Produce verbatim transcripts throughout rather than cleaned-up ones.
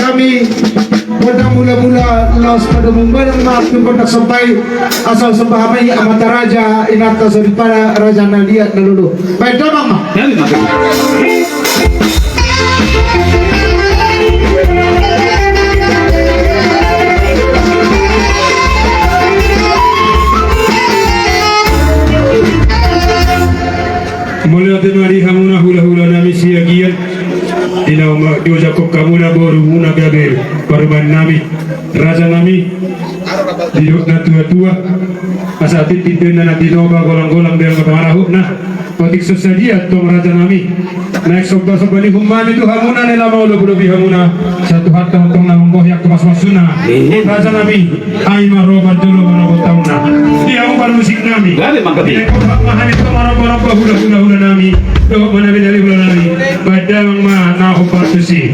Hami gondang mula-mula laos padomu ma, ma tu gondang somba i, asa somba hami amanta raja, inanta soripada, raja na liat na lolo. Baen damang ma. Mauliate ma di hamuna hula-hula nami Siagian. Di na ma diojakhon hamuna borumuna gabe parumaen nami, raja nami, didok na tua-tua, asa tintin do inna na tinopa, golang-golang do angka pangarahutna. Otik so sadia antong raja nami, naeng somba-somba ni uhum nami tu hamuna, na laho mangolopi-lopi hamuna, sai tu hata antong na manggohi angka pasu-pasuna. Raja nami, ai ma ro parjolo manogot taunna. Di hamu parmusik nami. Gabe mangkapi. Di hamu ma hami tu maromba-romba hula-hula nami. Dohot ma nami-nami hula nami. Baen damang ma na hombar tusi.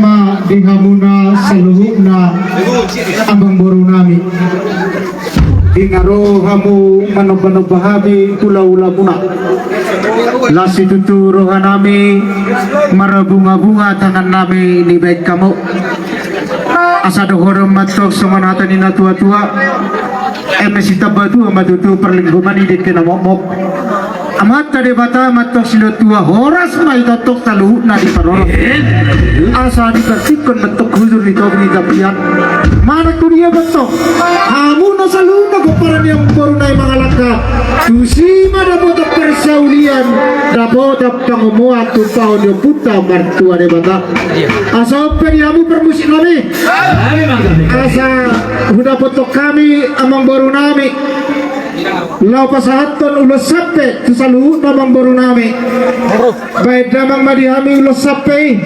Ma di hamuna saluhutna amangboru nami. Di na ro hamu manomba-nomba hami hula-hula muna. Laos situtu roha nami marbunga-bunga tangan nami dibahen hamu. Asa dohonon ma antong songon hata ni na tua-tua. Eme sitamba tua ma tutu parlinggoman i dengke na mokmok. Amanta Debata ma antong silehon tua, horas ma hita antong saluhutna diparorot. Asa dipartingkon ma antong hujur ni topi ni tapian. Manang tu dia ma antong hamu na saluhutna pomparan ni amangboru nami mangalangka, tusi ma dapotan parsaulian, dapotan pangomoan tumpahon ni Ompunta Martua Debata. Asa on pe di hamu parmusik nami. Asa hudapothon hami amangboru nami laho pasahathon ulos sampe tu saluhutna amangboru nami. Bahen damang ma di hami ulos sampe i.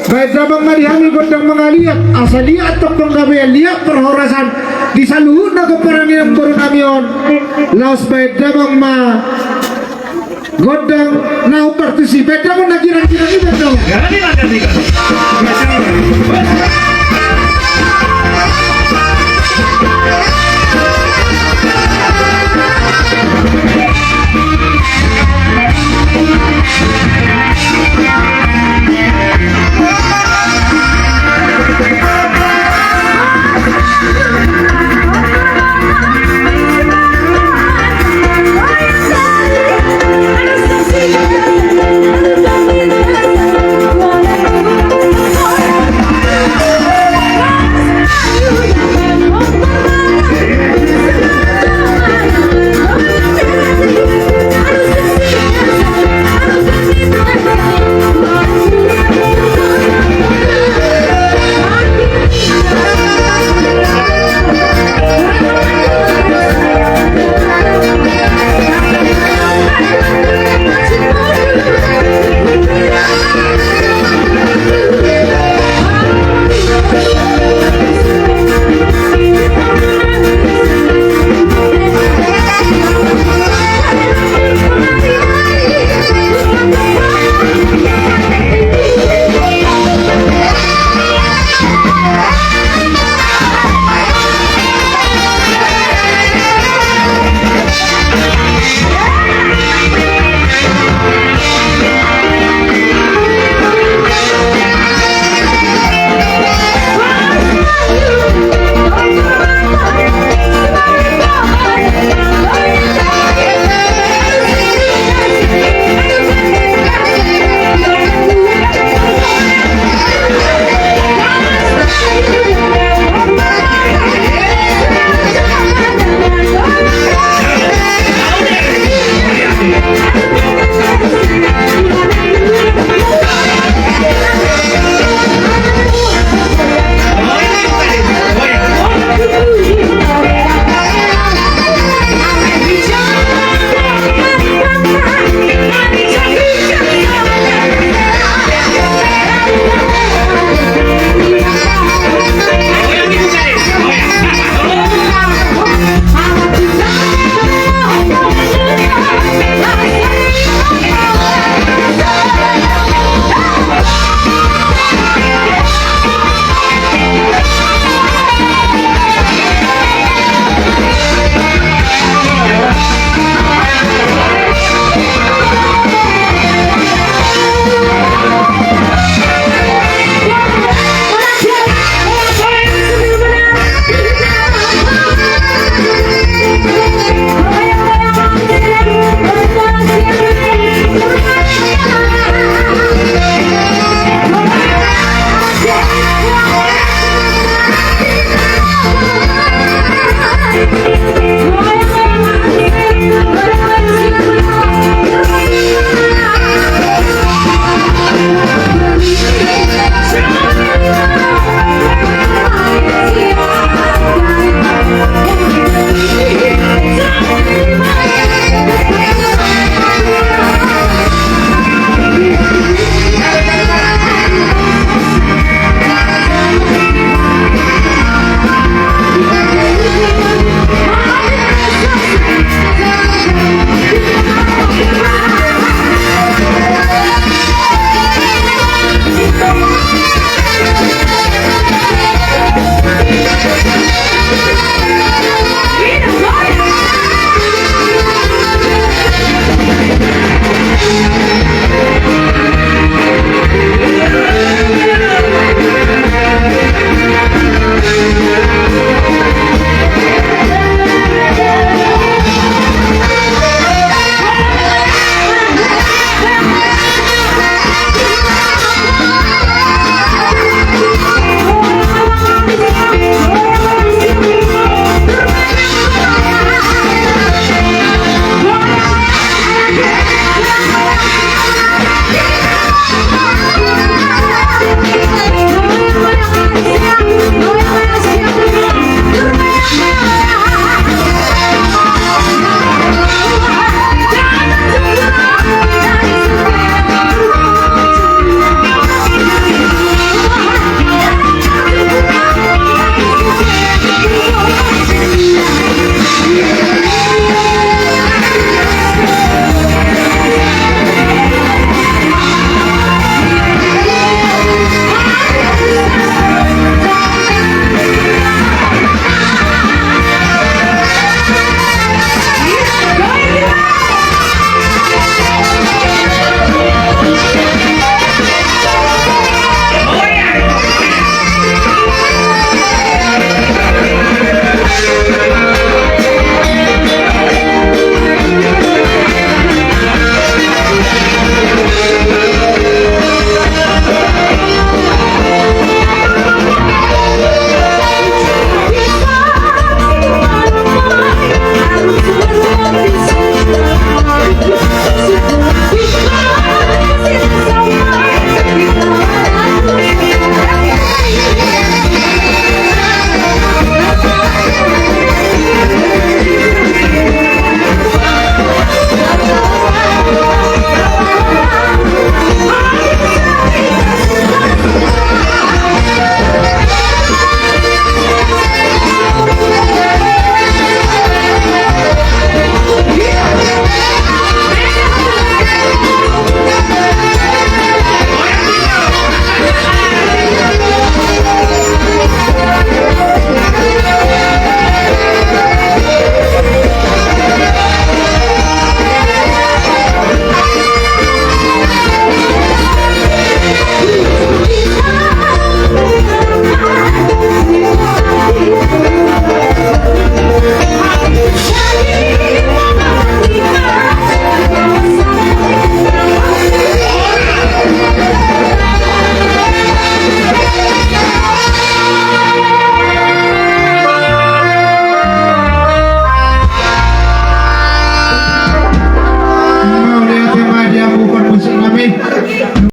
Bahen damang ma di hami gondang mangaliat, asa liat antong panggabean, liat parhorasan di saluhutna pomparan ni amangboru nami on. Laos bahen damang ma gondang na hombar tusi, bahen damang na girang-girang i, bahen damang.